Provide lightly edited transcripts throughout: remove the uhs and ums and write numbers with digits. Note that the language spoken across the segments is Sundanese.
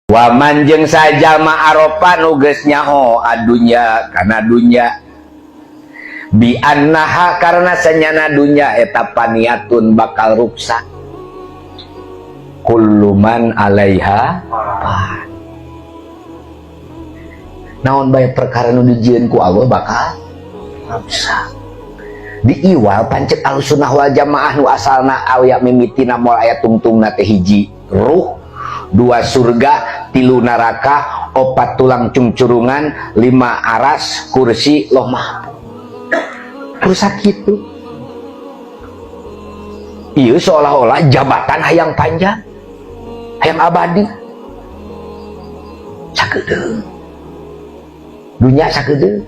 Waman jeung sajalma arofa nu geus nyaho adunya kana dunya bi annaha karena senyana dunya eta paniatun bakal ruksak kullu man alaiha fan. Naon bae perkara nu dijieun ku Allah bakal ruksak. Diiwal pancet Ahlussunnah wal Jamaah nu asalna aya mimitina moal aya tungtungna teh hiji ruh, dua surga, tilu neraka, opat tulang cungcurungan, lima aras, kursi, loh mahfuz. Rusak gitu. Iya seolah-olah jabatan hayang panjang, hayang abadi. Sakedeung. Dunia sakedeung.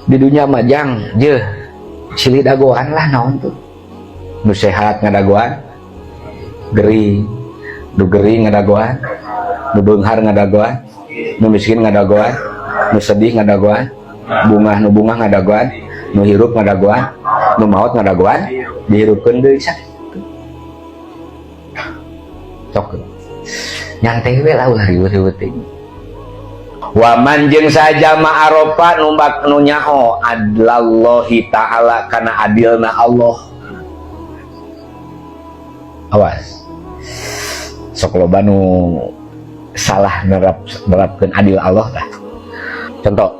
Di dunia mah jang jeuh silih dagoan lah naon tuh. Nu sehat ngadagoan, gering, nu gering ngadagoan, nu beunghar ngadagoan, nu miskin ngadagoan, nu sedih ngadagoan, bungah nu bungah ngadagoan, nu hirup ngadagoan, nu maot ngadagoan, dihirupkeun deui sakitu. Sok nyantai we lah ulah riweuh-riweuh teuing. Waman jeung sajalma arofa nu bak nu nyaho adlallahi ta'ala kana adilna Allah. Awas. Sok loba nu salah nerapkeun adil Allah tah. Contoh,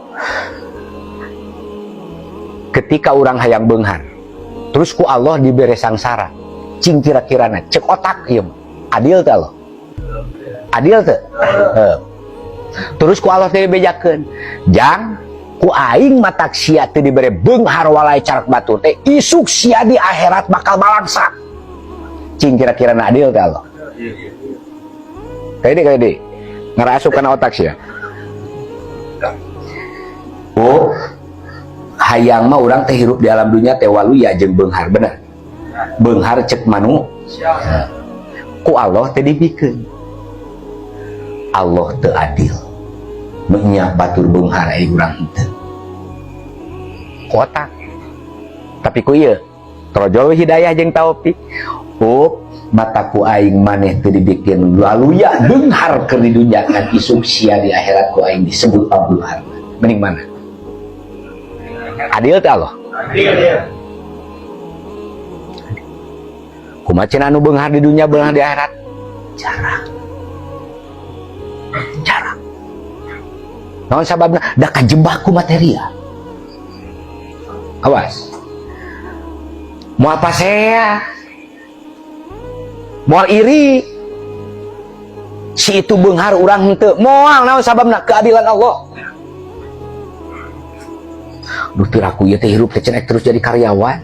ketika urang hayang beunghar, terus ku Allah dibere sangsara, cing kira-kirana cek otak ieu adil teh Allah? Adil teh? Heuh. Terus ku Allah teh dibejakeun, jang ku aing matak sia teh dibere beunghar walai carak batur teh isuk sia di akhirat bakal malangsa. Cing kira-kirana adil teh Allah? Kayak di ngerasuk kana otak sia. Oh, hayang mah urang teh hirup di alam dunia teh waluya jeung beunghar, bener. Beunghar cek manu. Ku Allah teh dibikeun. Allah teu adil. Menya batur beunghar ai urang henteu. Ku otak. Tapi ku ieu torojol hidayah jeung taufik. Oh, mata ku aing maneh teu dibikin waluya beunghar keur di dunya kan isuk sia di akhirat ku aing disebut pambeunghar. Mending mana? Adil teh Allah? Adil. Kumaha cenah anu beunghar di dunia beunghar di akhirat? Jarang. Jarang. Naon sababna? Da kajebak ku material. Awas. Moal pasea. Moal iri. Si itu beunghar urang henteu. Moal, naon sababna? Keadilan Allah. Duh tiraku ieu teh hirup teh cenah terus jadi karyawan.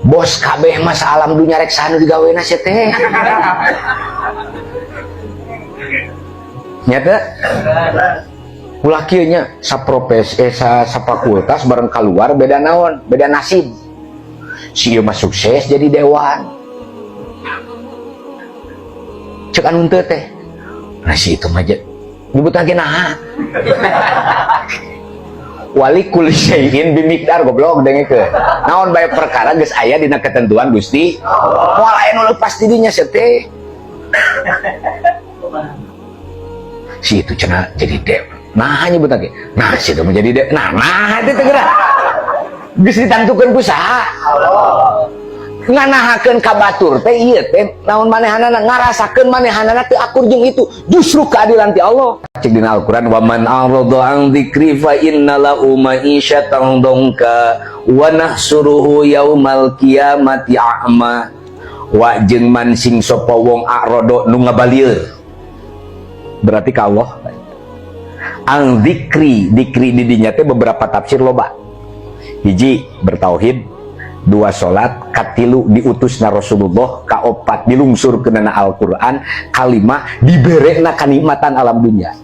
Bos kabeh mah alam dunya rek saha nu digawena sia teh. Nya teh? Ulah kieu nya saprofes safakultas bareng keluar beda naon, beda nasib. Si ieu mah sukses jadi dewan. Cek anu henteu teh. Nah si itu mah nyebut lagi naha. Wali kulli syai'in bimikdar goblok dengekeun. Naon bae perkara geus aya dina ketentuan Gusti. Moal aya nu leupas di dinya sia teh. Si itu cenah jadi dewan. Nah nyebut lagi. Nah si itu menjadi dewan. Nah, nah itu teh geura. Geus ditantukeun ku saha? Allah. Nganahakeun ka batur teh ieu teh naon manehanana ngarasakeun manehanana teu akur jeung itu. Justru keadilan ti Allah. Cek dina Al-Qur'an wa man a'rada an dzikri fa inna lahu ma'isyatan dongka wa nahsuruhu yaumal qiyamati a'ma. Wa jeung man sing sapa wong a'rada nu ngabalieur. Berarti ka Allah. Ang dzikri, dzikri di dinya teh beberapa tafsir loba. Hiji bertauhid, dua salat, katilu diutusna Rasulullah, kaopat dilungsurkeunana Al-Qur'an, kalima diberekna kanikmatan alam dunia.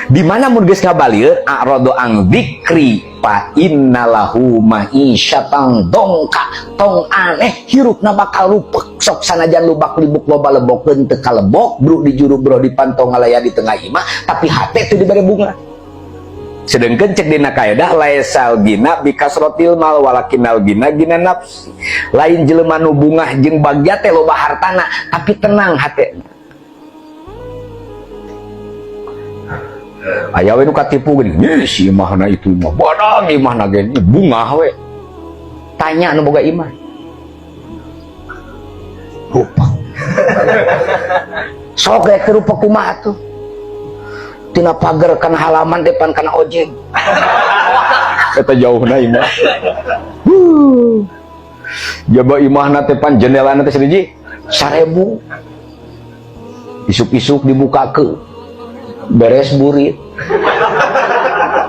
Di mana mun geus ngabalieur a'radu ang dzikri fa innalahu ma'isyatan dongka, tong aneh hirupna bakal rupek sok sanajan lubak libuk loba lebokeun teu kalebok bro di juru bro di pantong ngalaya di tengah imah tapi hate teu dibere bunga. Sedangkan cek dina kaedah laisal gina bikasrotil mal walakinal gina gina nafsi. Lain jelema nu bungah jeung bagja teh loba hartana, tapi tenang hate. Aya we nu katipu geuning, "Ih, si imahna itu imah badang imahna ge bungah we." Tanya nu boga imah. Rupa. Sok rek rupa kumaha tuh? Tina pagar kana halaman depan kana ojek. Eta jauhna imah. Jaba imahna teh pan jendelana teh sahiji 1000. Isuk-isuk dibukakeun. Beres burit.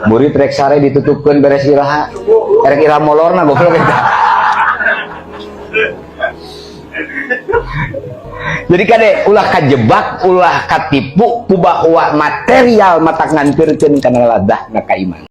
Burit rek sare ditutupkeun beres iraha. Erek iraha molorna goblok eta. Jadi kade ulah kajebak, ulah katipu ku bahwa material matak ngantirkeun kana ladahna kaiman.